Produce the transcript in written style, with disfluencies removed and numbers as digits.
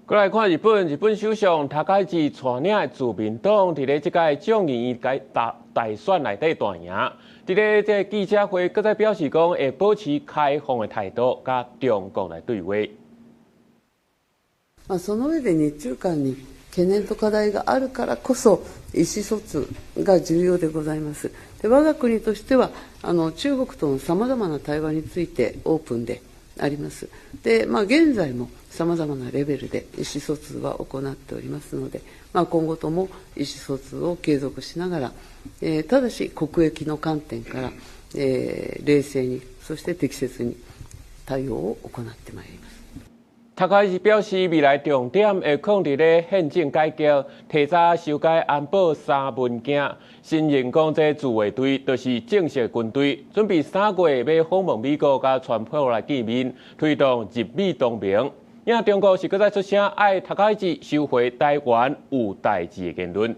過來看日本，日本首相高市帶領的自民黨，佇咧這屆眾議院大選內底大贏。佇咧這個記者會，閣再表示講會保持開放的態度，佮中國來對話。まあ、その上で日中間に懸念と課題があるからこそ意思疎通が重要でございます。で、我が国としては中国とのさまざまな対話についてオープンであります。で、まあ、現在もさまざまなレベルで意思疎通は行っておりますので、まあ、今後とも意思疎通を継続しながら、ただし国益の観点から、冷静にそして適切に対応を行ってまいります。高市表示，未來重點會放佇咧憲政改革，提早修改安保三文件，承認講這自衛隊就是正式軍隊，準備3月欲訪問美國，佮川普來見面，推動日美同盟。而中國是閣再出聲，愛高市收回台灣有代誌的言論。